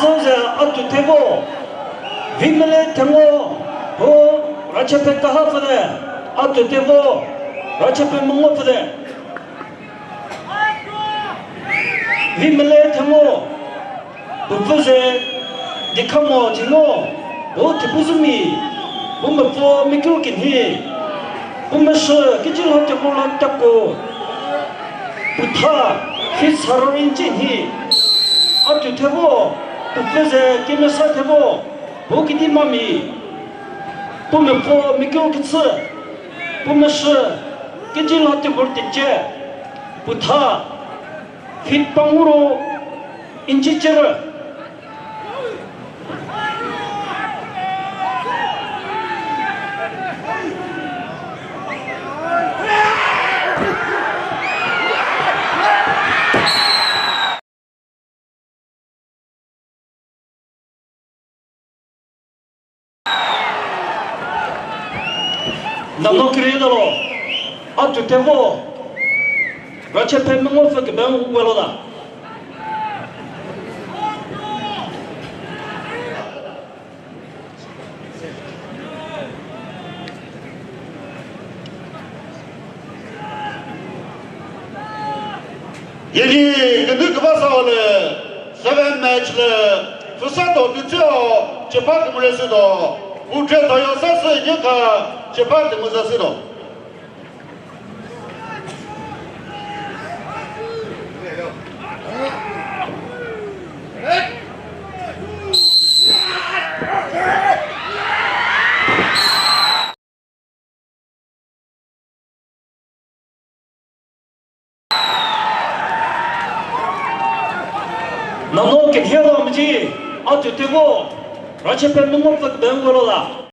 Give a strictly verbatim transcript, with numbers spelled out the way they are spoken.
Soze atu tevo, Vimele Thengo, ho Rachepe kaha pfü de, atu tevo, Rachepe müngo pfü de. Vimele Thengo, püpüze Dikhamo Thengo, ho Thipuzumi, ho Mepfo Mikro Kinhi, ho Mesü Kijilo Thengo Lantako, pütha, feet saro inch hi, atu thevo, püpüze Kemesa Thevo, ho Kidimami, ho Mepfo Mikro Kitsü, ho Mesü Kijilo Thengo Tiche, pütha, feet panguro inch chere. Nano kiri dalo, atu tevo, Rachepe müngo pfü kübeng welo da. Yeni künü kübasa ole seven match le füsa do kütsüo chepa kümüre sü do. Utre toyo sasü nyeka chepa kümüza sü do. Nano kethia lo miji, atu tevo, Rachepe müngo pfü kübeng welo da.